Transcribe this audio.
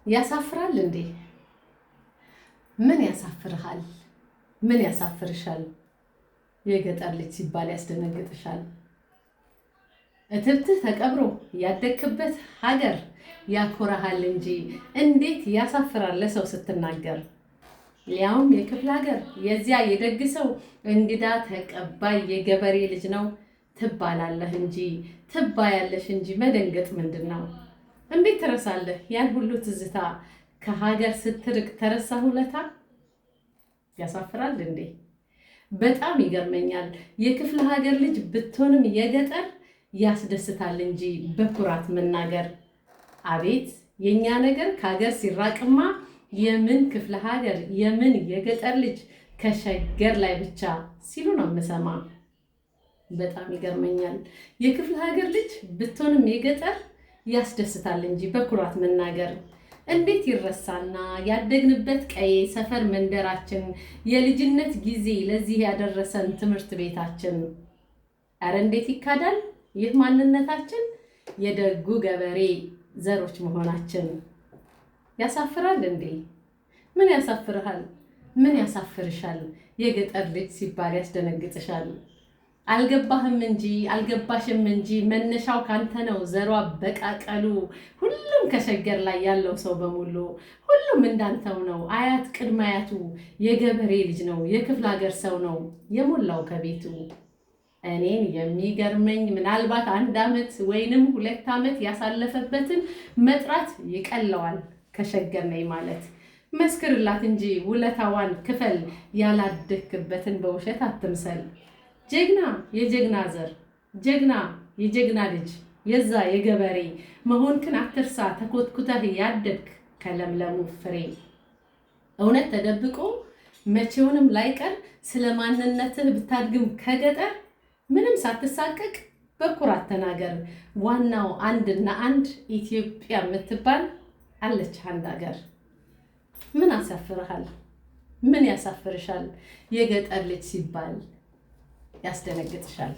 ያሳፍራል እንዴ? ምን ያሳፍርሃል? ምን ያሳፍርሻል? የገጠር ልጅ ሲባል ያስደነግጥሻል። እትብትህ ተቀብሮ ያደግክበት ሀገር ያኮራሃል እንጂ እንዴት ያሳፍራል ለሰው ስትናገር። ሊያውም የክፍለ ሀገር የዚያ የደግ ሰው እንግዳ ተቀባይ የገበሬ ልጅ ነው ትባላለህ እንጂ ትባያለሽ እንጂ መደንገጥ ምንድን ነው? እንዴት ትረሳለህ ያን ሁሉ ትዝታ? ከሀገር ስትርቅ ተረሳ ውለታ? ያሳፍራል እንዴ? በጣም ይገርመኛል። የክፍለ ሀገር ልጅ ብትሆንም የገጠር ያስደስታል እንጂ በኩራት መናገር። አቤት የኛ ነገር ከሀገር ሲራቅማ የምን ክፍለ ሀገር የምን የገጠር ልጅ ከሸገር ላይ ብቻ ሲሉ ነው የምሰማ። በጣም ይገርመኛል። የክፍለ ሀገር ልጅ ብትሆንም የገጠር ያስደስታል እንጂ በኩራት መናገር። እንዴት ይረሳና ያደግንበት ቀዬ ሰፈር መንደራችን የልጅነት ጊዜ ለዚህ ያደረሰን ትምህርት ቤታችን። ኧረ እንዴት ይካዳል ይህ ማንነታችን የደጉ ገበሬ ዘሮች መሆናችን። ያሳፍራል እንዴ? ምን ያሳፍርሃል? ምን ያሳፍርሻል? የገጠር ልጅ ሲባል ያስደነግጥሻል። አልገባህም እንጂ አልገባሽም እንጂ መነሻው ካንተ ነው ዘሯ በቃቀሉ። ሁሉም ከሸገር ላይ ያለው ሰው በሙሉ ሁሉም እንዳንተው ነው። አያት ቅድመ አያቱ የገበሬ ልጅ ነው የክፍለ ሀገር ሰው ነው የሞላው ከቤቱ። እኔን የሚገርመኝ ምናልባት 1 ዓመት ወይንም 2 ዓመት ያሳለፈበትን መጥራት ይቀለዋል ከሸገር ነኝ ማለት። መስክርላት እንጂ ውለታዋን ክፈል፣ ያላደግክበትን በውሸት አትምሰል። ጀግና የጀግና ዘር ጀግና የጀግና ልጅ የዛ የገበሬ መሆንክን አትርሳ ተኮትኩተህ ያደግክ ከለምለሙ ፍሬ። እውነት ተደብቆ መቼውንም ላይቀር ስለ ማንነትህ ብታድግም ከገጠር ምንም ሳትሳቀቅ በኩራት ተናገር። ዋናው አንድና አንድ ኢትዮጵያ የምትባል አለች አንድ ሀገር። ምን አሳፍርሃል? ምን ያሳፍርሻል? የገጠር ልጅ ሲባል ያስደነግጥሻል።